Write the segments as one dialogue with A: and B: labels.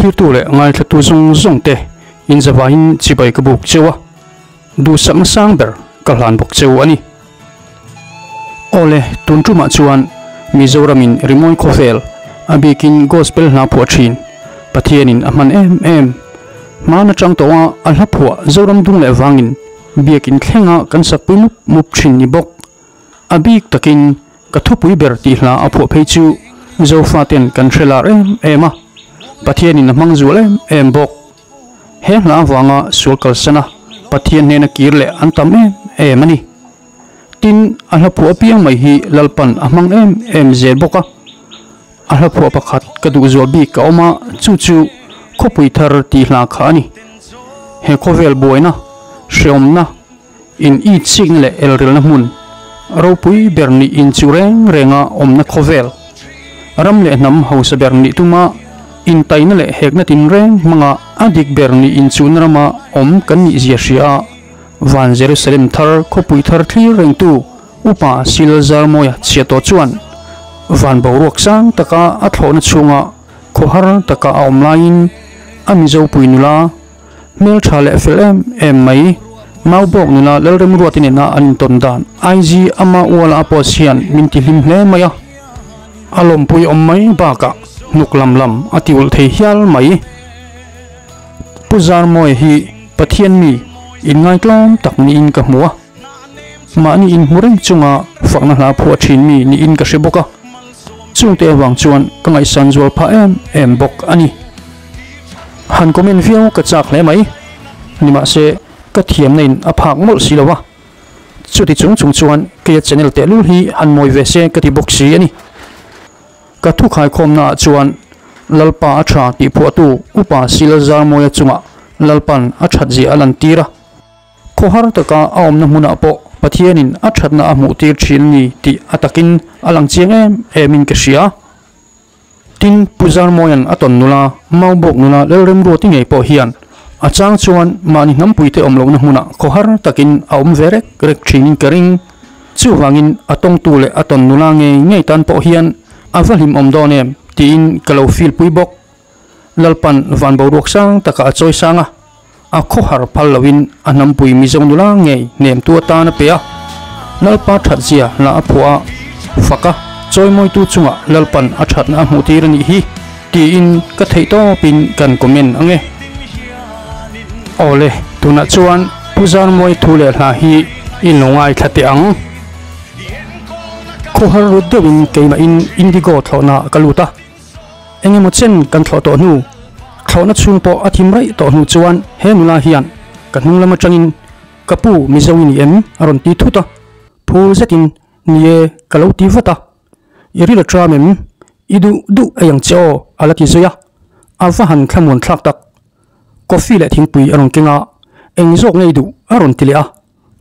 A: Thlirtu leh ngaithlatu zawng zawng te inzavaiin chibai ka buk cheu a, duhsakna sang ber ka hlan bawk cheu a ni. Awle, tun tumah chuan Mizoramin rimawi khawvel, a bikin gospel hla phuah thin, Pathianin a hman em em. Hman atang tawha a hla phuah Zoram dung leh vangin biakin thlenga kan sakpui mup mup thin ni bawk. A bik takin ka thupui ber tih hla a phuah phei chu Zofaten kan hre lar em em a, Pathianin a hmang zual em em bawk. He hla avanga sual kalsana Pathian hnena kir leh an tam em em a ni. Tin, a hla phuah apiang mai hi Lalpan a hmang em em zel bawk a. A hla phuah pakhat ka duh zual bik a awm a, chu chu Khawpui Thar tih hla kha a ni. He khawvel buaina, hreawmna, in it chikna leh elrilna hmun, ropui ber nih inchuh reng renga awmna khawvel, ram leh hnam hausa ber nih tuma intaina leh hekna tinreng hmanga a dik ber nih inchuhna rama awm kan nih zia hria a, Van Jerusalem thar khawpui thar thlir rengtu Upa Silzarmawia chhia tawh chuan van boruak sang taka a thlawhna chhunga khawhar taka a awm laiin a Mizopui nula hmeltha leh fel em em mai Maubawk nula Lalremruati nena an intawn dan IG ama uala a post hian min ti hlim hle mai a, a lawmpui awm mai bakah hnuk lam lam a ti ulh thei hial mai. Pu Zarmawia hi Pathian mi inngaitlang tak niin ka hmu a, mahni inhmu reng chunga fakna hla phuah thin mi niin ka hre bawk a, chungte avang chuan ka ngaihsan zual phah em em bawk a ni. Han comment viau ka chak hle mai, nimahse ka thiamna in a phak mawlh si lo a, chuti chung chung chuan keia channel tehlul hi han mawi ve se ka ti bawk si a ni. Ka thu khaikhawmna ah chuan Lalpa a tha tih phuahtu Upa Silzarmawia chungah Lalpan a that zia a lantir a. Khawhar taka a awmna hmunah pawh Pathianin a thatna a hmuhtir thin a ni tih a takin a lang chiang em emin ka hria. Tin, Pu Zarmawia'n a tawn nula, Maubawk nula Lalremruati ngei pawh hian a chang chuan mahni hnampuite awm lohna hmunah khawhar takin a awm ve rek rek thinin ka ring. Chuvangin a tawngtu leh a tawn nula ngei ngei tan pawh hian a va hlimawm dawn em tiin ka lo feel pui bawk. Lalpan van boruak sang takah a chawi sang a, a khawhar phal loin a hnampui Mizo nula ngei hnemtu atan a pe a. Lalpa thatzia hla a phuah a, fak a, chawimawitu chungah Lalpan a thatna a hmuh tir a nih hi tiin ka theih tawpin kan comment ang e. Awle, tunah chuan Pu Zarmawi thu leh hla hi i lo ngaithla teh ang. Khawhar rut deuhin keimahin Indigo thlawhna ka lut a, eng emaw chen kan thlawh tawh hnu, thlawhna chhung pawh a thim raih tawh hnu chuan he nula hian ka hnung lam atangin Ka pu Mizo i ni em? a rawn ti thut a, phur zetin Ni e, ka lo ti vat a. I ril a tram em? I duh duh ei ang che aw, a la ti zui a, a va han thlamuan thlak tak. Coffee leh thingpui a rawn keng a, eng zawk ngei duh a rawn ti leh a,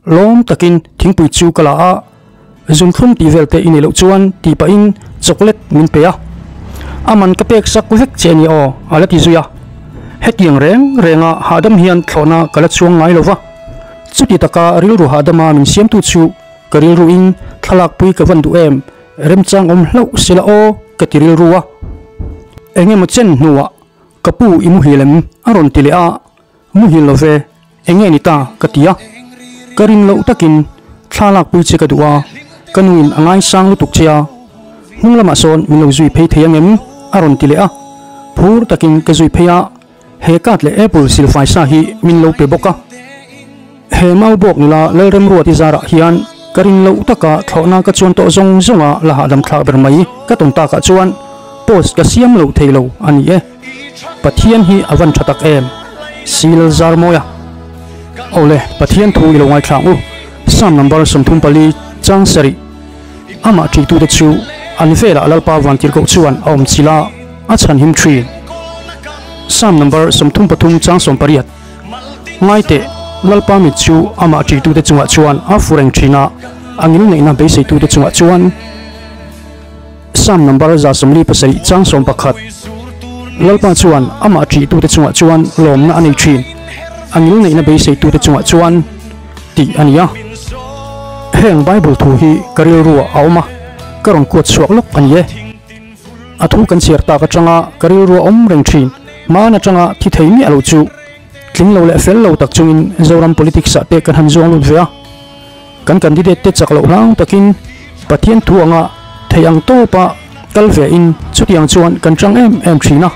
A: lawm takin thingpui chu ka la a, zunthlum tih vel te i neih loh chuan tih pahin chocolate min pe a, a man ka pek sak vek che a ni aw a la ti zui a, hetiang reng renga hahdam hian thlawhna ka la chuang ngai lo va, chuti taka rilru hahdama min siamtu chu ka rilruin thlalakpui ka van duh em, remchang awm hlauh sela aw ka ti rilru a, eng emaw chen hnuah Ka pu i muhil em? a rawn ti leh a, Muhil lo ve, eng nge ni ta? ka ti a. Ka rin loh takin thla lakpui che ka duh a, ka nuin a ngaisang lutuk che a, hnung lamah sawn min lo zui phei thei ang em? a rawn ti leh a, phur takin ka zui phei a, he kat leh apple silfai sa hi min lo pe bawk a. He maubawk nula Lalremruati zarah hian ka rin loh taka thlawhna ka chuan tawh zawng zawnga la hahdam thlak ber mai ka tawn takah chuan post ka siam lo thei lo a ni e. Pathian hi a van tha tak em? Sil Zarmawia. Awle, Pathian thu i lo ngaithlang u. Psalm number 34 chang sarih. Amah ṭihtute chu an velah Lalpa vantirhkoh chuan a awm chilh a, a chhanhim ṭhin. Psalm number 33 chang 18. Ngaiteh, Lalpa mit chu amah ṭihtute chungah chuan a fu reng ṭhin a, a ngilneihna beiseitute chungah chuan. Psalm number 147 chang 11, Lalpa chuan amah ṭihtute chungah chuan lawmna a nei ṭhin, a ngilneihna beiseitute chungah chuan tih a ni a. Heng Bible thu hi ka rilruah a awm a, ka rawn kuat chhuak lawk a ni e. A thu kan chhiar tak aṭanga ka rilruah awm reng ṭhin. Hmaan atanga thi thei miah lo chu tling lo leh fel lo tak chungin Zoram politics ah te kan han zuang lut ve a. Kan candidate te chak loh hlang takin Pathian thu anga thei ang tawpa kal ve in chutiang chuan kan tang em em thin a.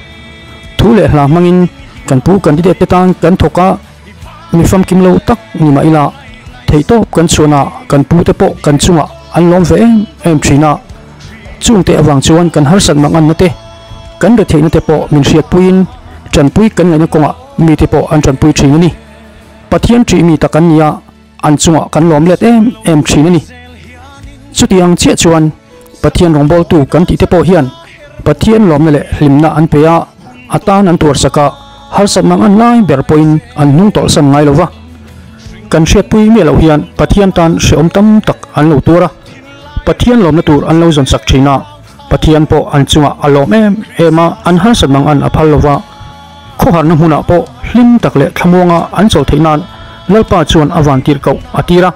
A: Thu leh hla hmangin kan pu candidate te tan kan thawk a, mi famkim lo tak ni mah ila theihtawp kan chhuan a, kan pu te pawh kan chungah an lawm ve em em thin a. Chungte avang chuan kan harsat manganna te, kan retheihna te pawh min hriatpuiin tanpui kan ngaihna kawngah mite pawh an tanpui thin a ni. Pathian ṭih mi tak an ni a, an chungah kan lawm let em em thin a ni. Chutiang chiah chuan Pathian rawngbawltu kan tih te pawh hian Pathian lawmna leh hlimna an pe a, a tan an tuarsak a, harsat mang an lai ber pawhin an hnung tawlhsan ngai lo va. Kan hriatpui miah loh hian Pathian tan hrehawm tam tak an lo tuar a, Pathian lawmna tur an lo zawnsak thin a, Pathian pawh an chungah a lawm em em a, an harsat mang an a phal lo va. Khawharna hmunah pawh hlim tak leh thlamuanga an chawl theih nan Lalpa chuan a van tir koh a tir a,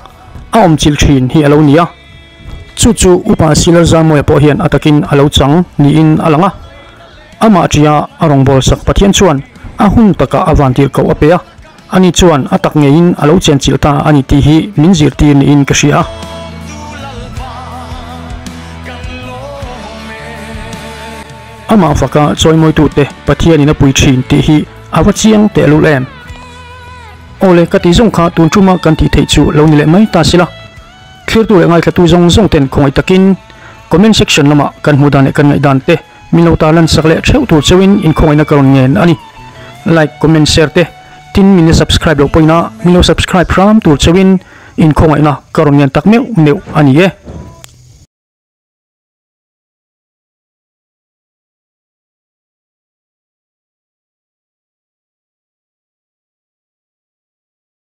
A: a awm chilh thin hi a lo ni a. Chu chu Upa Silalzarmawia pawh hian a takin a lo chang niin a lang a. Amah ṭia a rawngbâwl sak Pathian chuan a hun takah a van tir koh a pe a, ani chuan a tak ngeiin a lo chenchilh ta a ni tih hi min zirtir niin ka hria a. Amah faka chawimawitute Pathianin a pui thin tih hi a va chiang tehlul em? Aw le, ka tih zawng kha tun tuma kan tih theih chu lo ni leh mai ta sila. Thlirtu leh ngaithlatu zawng zawng ten khawngaih takin comment section lamah kan hmuh dan leh kan ngaihdan te min lo tarlan sak leh theuh tur cheuhin inkhawngaihna ka rawn ngen a ni. Like, comment, share te tin min la subscribe loh pawhin a min lo subscribe hram tur cheuhin inkhawngaihna ka rawn ngen tak meuh meuh a ni e.